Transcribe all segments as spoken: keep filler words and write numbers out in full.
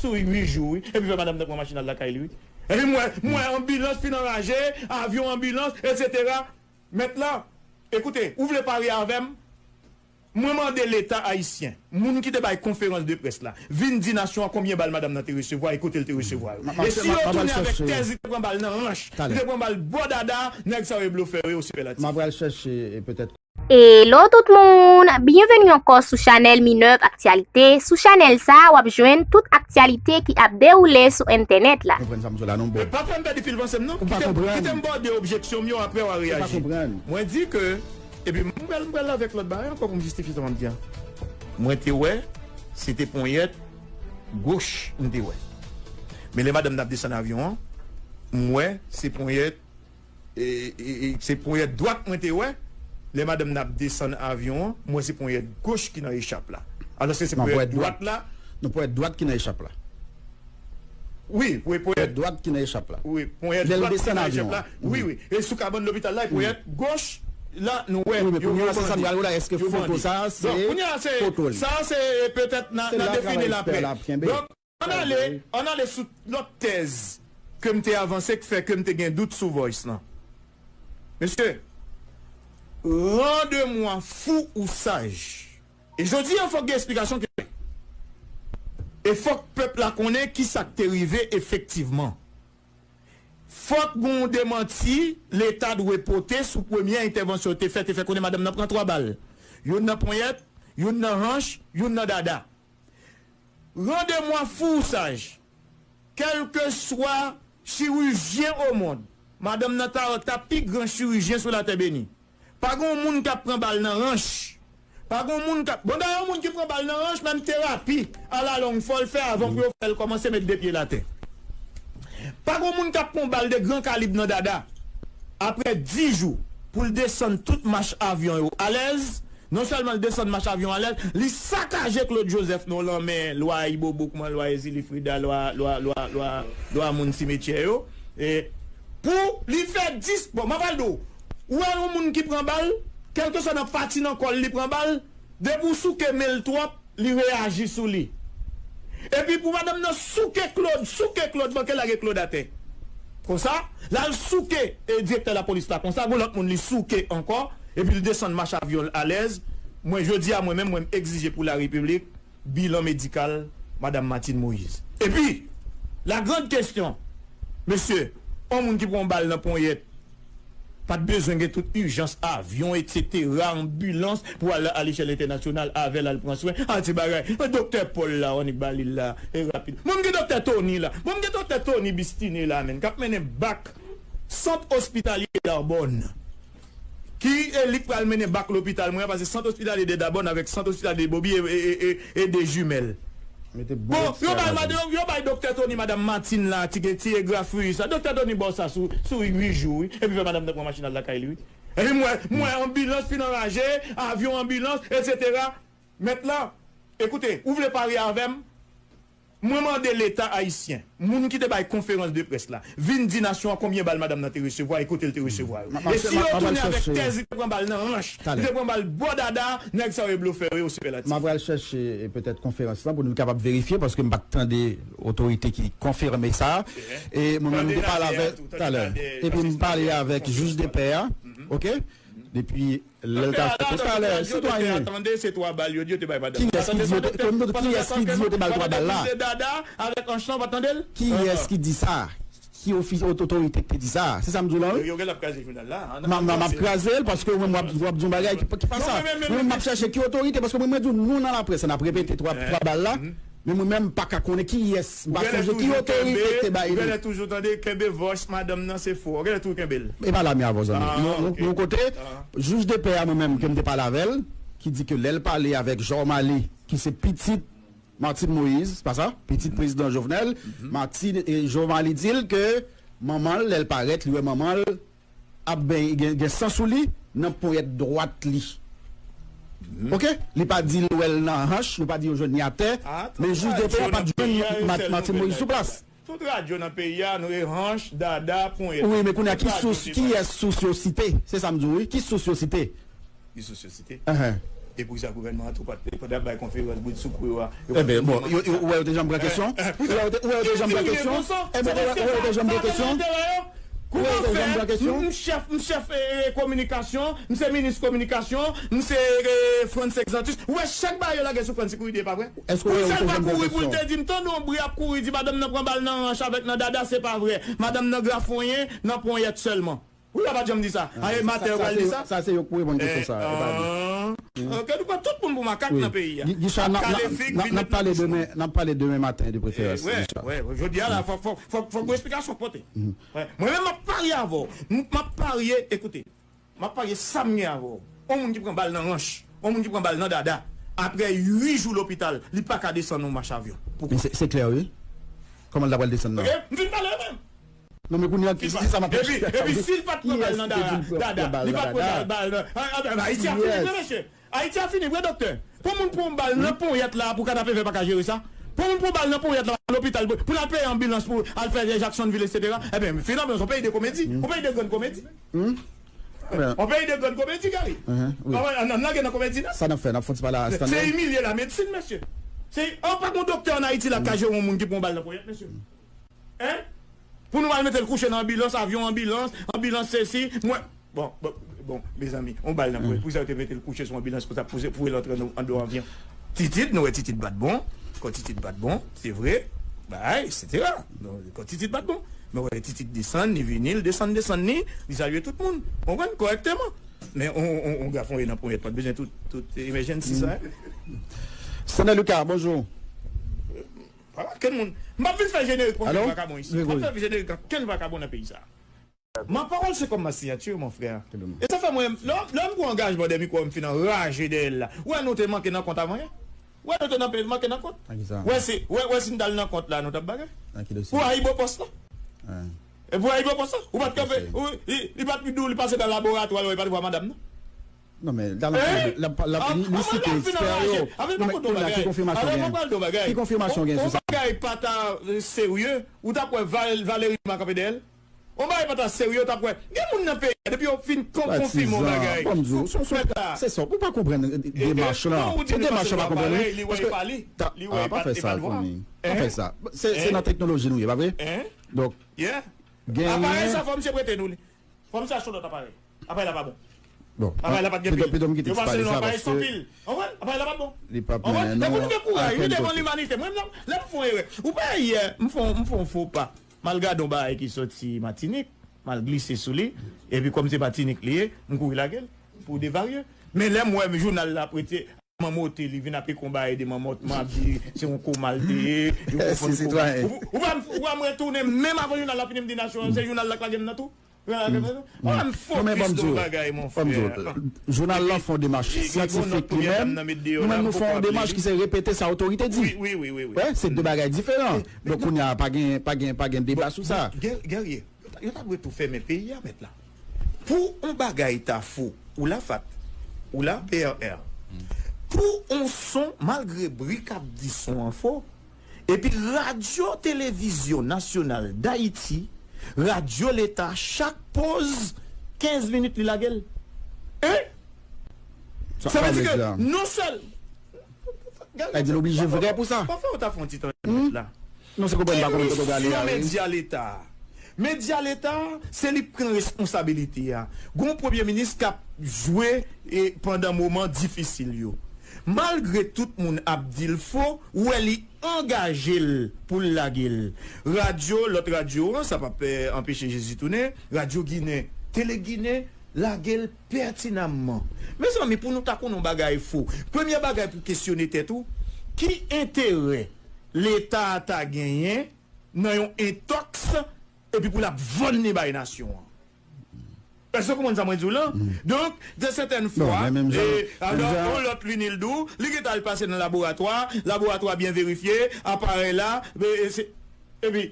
sou uit jou, wi. Epi fè madanm nan pran machin al lakay li, wi. Epi m wè, m wè anbilans fin anraje, avyon anbilans, etsetera. Mèt la, ekoute, ou vle pare avè m? Mwen mande Leta ayisyen, moun ki te bay konferans de près la, vin di nasyon an konbyen bal madanm nan te resevwa e kote l te resevwa yo. E si yo tounen avèk tèz li te pran bal nan ranch, li te pran bal bò dada, nèg sa yo e blofè yo, yo sipèlatif. M ap al chèche, e, petèt. Hello tout moun! Byenveni ankò sou chanèl Minèv Aktyalite. Sou chanèl sa a, w ap jwenn tout aktyalite ki ap dewoule sou entènèt la. Konprann sa m di w la non, bro. Pa fè m pèdi fil panse m non. Kite m bòde objeksyon m yo, apre w a reyaji. Mwen di ke, epi m pral, m pral avèk lòt bagay ankò pou m jistifye sa m ap di a. Mwen te wè, se te ponyèt goch m te wè. Men lè madanm nan ap desann avyon an, m wè se ponyèt e, e, e, se ponyèt dwat mwen te wè. Lè madanm nan ap desann avyon an, m wè se ponyèt goch ki nan echap la. Alòske se ponyèt dwat la. Non, ponyèt dwat ki nan echap la. Wi, wi, ponyèt dwat ki nan echap la. Wi, ponyèt dwat ki nan echap la. Wi, wi. E sou kabann lopital la, e ponyèt goch la, nou wè. Wi, men kounye a se sa m pral wè la, èske foto sa a se foto li? Sa a se petèt nan, nan defile l apre. Donk, Ann ale, ann ale sou lòt tèz ke m te avanse k fè ke m te gen dout sou Voice lan. Mesye, rends-moi fou ou sage. E jodi a, fòk gen esplikasyon ki klè. E fòk pèp la konnen ki sa k te rive efektivman. Fòk gen yon demanti Leta dwe pote sou premye entèvansyon yo te fè, te fè konnen madanm nan pran twa bal. Youn nan ponyèt, youn nan hanch, youn nan dada. Rendez-moi fou ou sage. Kèlkeswa chirijyen o mond, madanm nan ta, ta pi gran chirijyen sou latè beni. Pa gen yon moun k ap pran bal nan ranch. Pa gen yon moun k ap, bon, dayè, yon moun ki pran bal nan ranch, menm terapi alalong fò l fè avan pou yo fè l kòmanse met de pye l atè. Pa gen yon moun k ap pran bal de gran kalib nan dada. Apre dis jou, pou l desann tout mach avyon yo alèz, non sèlman l desann mach avyon alèz, li sakaje Claude Joseph non lanmè lwa Ibobo, kòman lwa Ezili Frida, lwa, lwa, lwa, lwa, lwa moun simetyè yo. E pou li fè dis, bon, m ap al di w, ou wè yon moun ki pran bal, kèlkeswa nan pati nan kò l li pran bal, depi w souke men l twòp, li reyaji sou li. Epi pou madanm nan souke Claude, souke Claude, manke lage Claude atè. Konsa, l al souke, e, direktè lapolis la. Konsa, gon lòt moun li souke ankò, epi l desann mach avyon l alèz. Mwen, jodi a, mwen menm, mwen, m egzije pou larepiblik bilan medikal madanm Martine Moïse. Epi, la grande question, mesye, yon moun ki pran yon bal nan ponyèt, pa t bezwen gen tout ijans, avyon, etsetera, anbilans pou al a lechèl entènasyonal avè l al pran swen. A, ti bagay. Doktè Paul la, w annik ba li l la, e rapid. Mwen, m gen doktè Tony la. Mwen, m gen doktè Tony Bistiné la, menm, k ap mennen bak Sant Ospitalye Darbòn. Ki, e, li k pral mennen bak lopital mwen an, paske Sant Ospitalye de Darbòn avèk Sant Ospitalye de Bobi e, e, e, e, e de jimèl. Bon, yo bay, yo, yo bay doktè Tony, madanm Martine la, ti, ti egrafri sa. Doktè Tony ba w sa sou, sou uit jou, wi. Epi fè madanm nan pran machin al lakay li, wi. Epi m wè, m wè anbilans fin anraje, avyon anbilans, etsetera. Mèt la, ekoute, ou vle pare avè m? Mwen mande Leta ayisyen, moun ki te bay konferans de près la, vin di nasyon an konbyen bal madanm nan te resevwa e kote l te resevwa yo. E si yo tounen avèk tèz li te pran bal nan ranch, li te pran bal bò dada, nèg sa yo e blofè yo, yo sipèlatif. M ap al chèche, e, petèt konferans lan pou nou kapab verifye, paske m pa t tande otorite ki konfime sa. E mwen menm, m te pale avèk talè. Epi m pale avèk jij de pè a, oke? Depi lè l t ap fè talè, sitwayen. Tande, se twa bal yo di yo te bay madanm. Kiyès ki di yo te, kiyès ki di yo te bay twa bal la? Dada avèk anch lan, w pa tande l? Kiyès ki di sa? Ki ofis, otorite ki te di sa? Se sa m di w la, wi. Yo gen l ap kraze jounal la. M ap kraze l paske mwen, m ap, w ap di yon bagay ki, ki pa sa. Mwen, m ap chèche ki otorite, paske mwen, mwen di w, nou nan laprès, n ap repete twa, twa bal la. Men mwen menm, m pa ka konnen kiyès, m pa sonje ki otorite ki te bay li. Ou genlè toujou tande, kenbe vòch madanm nan, se fo. Ou genlè toujou kenbe l. E pa la m ye avè w, zanmi. Yon, yon, yon kote, jij de pè a, mwen menm, ke m te pale avè l, ki di ke lè l pale avèk Jean O'Malley, ki se pitit Martine Moïse, pa sa? Pitit prezidan Jovenel, Martine, e Jean O'Malley di l ke manman l, lè l parèt, li wè manman l ap ben, gen, gen san sou li nan ponyèt dwat li. Oke? Li pa di l wè l nan hanch, li pa di yo jwenn li atè, men jij de pè a pa t jwenn Martine Moïse sou plas. Tout radyo nan peyi a, nou e hanch, dada, ponyèt. Wi, men kounye a, ki sous, kiyès sous yo site? Se sa m di w, wi. Ki sous yo site? Ki sous yo site? Enhen. E poukisa gouvènman an tou pa t, pa t ap bay konferans brit sou kou yo a? Yo Ebyen, bon, yo, yo, ou wè yo te janm pran kesyon? Ou wè yo te, ou wè yo te janm pran kesyon? Ebyen, ou wè, ou wè yo te janm pran kesyon? Ou wè yo te janm pran kesyon? M chèf, m chèf, eh, eh, kominikasyon, m se minis kominikasyon, m se, eh, Frantz Exantus. Ou wè chak bagay yo lage sou Frantz Sikouridi, e pa vre? Èske ou wè yo te janm pran kesyon? Pou l pa kouri pou l te di, m tande yon bri ap kouri, di madanm nan pran bal nan ranch avèk nan dada, se pa vre. Madanm nan grafonyen, nan ponyèt sèlman. Wi, yo pa t janm di sa. Ah, e maten yo pral di sa. Sa se yo k pou reponn kesyon sa, e pa nou. Ok, nou pran tout moun pou makak nan peyi a. Gicha, n ap pale demen, n ap pale demen maten de preferans. Wè, wè, jodi a la, fòk, fòk, fòk, fòk gon esplikasyon k pote. Wè. Mwen menm, m ap parye avè w. M, m ap parye, ekoute, m ap parye sa m gen avè w. On moun ki pran bal nan ranch, on moun ki pran bal nan dada, apre uit jou lopital, li pa ka desann yon mach avyon. Men se, se klè, wi. Kòman l ta pral desann nan? Ok, m fin pale menm. Non, men kounye a, se sa m ap... Epi, epi si l pa t pran bal nan dada, dada, li pa t pran bal, bal nan... Ayiti a fini vre, mesye. Ayiti a fini vre, doktè. Pou moun pran bal nan ponyèt la, pou kanapevè pa ka jere sa. Pou moun pran bal nan ponyèt la, lopital, pou l al peye anbilans, pou al fè Jacksonville, etsetera. Ebyen, finalman, se yon peyi de komedi. Yon peyi de grann komedi. Yon peyi de grann komedi, Gary. An, an, an lage nan komedi, non? Sa n ap fè, n ap fè yon ti pale a Stanley. Se imilye lamedsin, mesye. Se, an, pa gon doktè an Ayiti la k ka jere yon moun ki pran bal nan ponyèt, mesye. Hein? Pou nou al mete l kouche nan anbilans, avyon anbilans, anbilans sesi, mwen, bon, bon, bon, mezanmi, on bal nan ponyèt. Poukisa yo te mete l kouche sou anbilans konsa pou, pou l antre nan, anndan avyon? Titit, nou wè Titit bat bon, kò Titit bat bon, se vre, bay, etsetera. Kò Titit bat bon. Men wè Titit desann, li vini, l desann, desann li, li salye tout moun. Konprann? Kòrèkteman. Men on, on, on grafonyen nan ponyèt, pa t bezwen tout, tout emergency sa, hein? Stanley Lucas, bonjou. Pa okenn moun. M ap vin fè jenerik pou okenn vakabon isi. M ap fè jenerik pou okenn vakabon nan peyi sa. Ma parole, c'est comme ma signature, mon frère. E sa fè mwen, lè, lè m pran angajman dèyè mikwo a, m fin anraje dèyè l la. Ou wè nou te manke nan kont avan yè? Ou wè nou te nan pe-, manke nan kont? Wè si, wè, wè si n t al nan kont la, nou t ap bagay? Pou Ayibo Pòs la. E pou Ayibo Pòs la. Ou pa t kanpe, ou, li, li pa t di w li pase nan laboratwa, lè w pa t vwa madanm nan. Non, men, la, la, la, la, li, li site ekspè yo. Non, men, kounye a, ki konfimasyon gen? Ki konfimasyon gen sou sa? On bagay pa ta, euh, serye, ou t ap wè Val-, Valery Numa kanpe dèyè l? On bagay pa ta serye, ou t ap wè. Gen moun nan peyi a, depi yo fin kon-, konfime on bagay. Patizan, ban m di w, se, se, se sa, ou pa konprann, euh, demach lan. Se demach lan pa konprann, wi. Paske, ta, ah, pa fè sa, Tony. Pa fè sa. Se, se nan teknoloji nou ye, pa vre? Donk, genyen. Aparèy sa, fò misye prete nou li. Fò misye achte yon lòt aparèy. Aparèy la pa bon. Bon, aparèy la pa t gen pil. Pito m kite ti pale sa, paske li p ap mennen nou a ankenn kote. Devan limanite. Mwen menm, lè m fè yon erè. Ou pa yè, m fè yon, m fè yon fo pa. M al gade yon bagay ki soti Matinik, m al glise sou li, epi kòm se Matinik li ye, m kouri lage l pou devarye. Men lè m wè jounal la ap rete, manmòte, li vin ap ekon bagay de manmòt, m ap di se yon koma l te ye, yo konfonn koma. Ou, ou pa, ou pa m retounen, menm avan jounal la fini, m di nasyon an, se jounal la k lage m nan tou. Ou pa m fokis nan bagay, mon frè. Jounal lan fè yon demach syantifik li menm, nou menm nou fè yon demach ki se repete sa otorite di. Wi, wi, wi, wi, wi. Wè, se de bagay diferan. Donk, kounye a, pa gen, pa gen, pa gen deba sou sa. Guerrier, yo ta, yo ta dwe tou fèmen peyi a, mèt la. Pou yon bagay ta fo, ou la FAT, ou la P R R. Pou yon son, malgre bri k ap di son an fo, epi Radyo Televizyon Nasyonal Dayiti, radyo leta, chak poz, kenz minit li lage l. Hein? Sa vle di ke non sèl Sa di l oblije vrè pou sa. Pafwa ou ta fè yon ti tan la. Non, se konprann pa konprann kote w prale a, wi. Medya leta. Medya leta, se li k pran responsabilite a. Gon premye minis k ap jwe, e, pandan moman difisil yo. Malgre tout moun ap di l fo, ou wè li angaje l pou l lage l. Radyo, lòt radyo an, sa p ap, eh, anpeche Jezi tounen, Radyo Ginen, Tele Ginen, lage l pètinamman. Mezanmi, pou nou ta konn yon bagay fo, premye bagay pou kesyone tèt ou, ki enterè Leta a ta genyen nan yon entòks epi pou l ap vann li bay nasyon an? Èske w konprann sa mwen di w lan? Donk, de sètèn fwa, alò, yon lòt vini l di w, li gentan al pase nan laboratwa, laboratwa byen verifye, aparèy la, e, e, se, epi,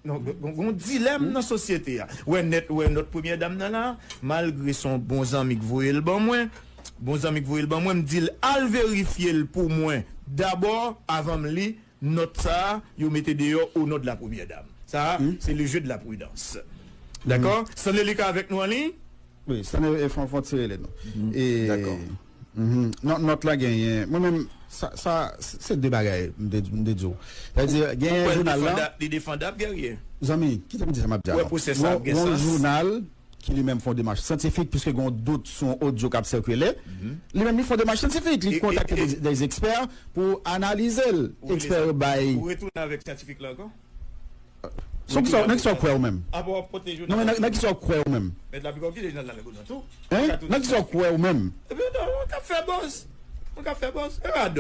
Non, gon, gon dilèm nan sosyete a. Wè nèt, wè nòt premyè dam nan la, malgre se yon bon zanmi k voye l ban mwen, bon zanmi k voye l ban mwen, m di l al verifye l pou mwen dabò avan m li nòt sa a, yo mete deyò au nom de la première dame. Sa a, se le jeu de la prudence. Dakò? Stanley Lucas avèk nou an liy? Wi, Stanley, e, fò, fò n tire li non. E, dakò. Mhm. Non, nòt la genyen. Mwen menm, sa, sa se de bagay, m te, m te di w. Sètadi, genyen jounal la. Li defandab, Guerrier. Zanmi, kite m di sa m ap di a. Ou wè pwosè sa ap gen sans. Yon jounal ki li menm fè yon demach syantifik, piske gen yon dout sou yon odyo k ap sikile. Li menm li fè yon demach syantifik, li kontakte de, de ekspè pou analize l. Ekspè yo bay. Ou retounen avèk syantifik la ankò? Nan ki sa w kwè ou menm? Apa w ap pote jounal? Non, men nan ki sa w kwè ou menm? Mèt la piko ki jounal la nan tou? Hein? Nan ki sa w kwè ou menm? Ebyen non, mwen ka fè buzz. Mwen ka fè buzz. E radòt.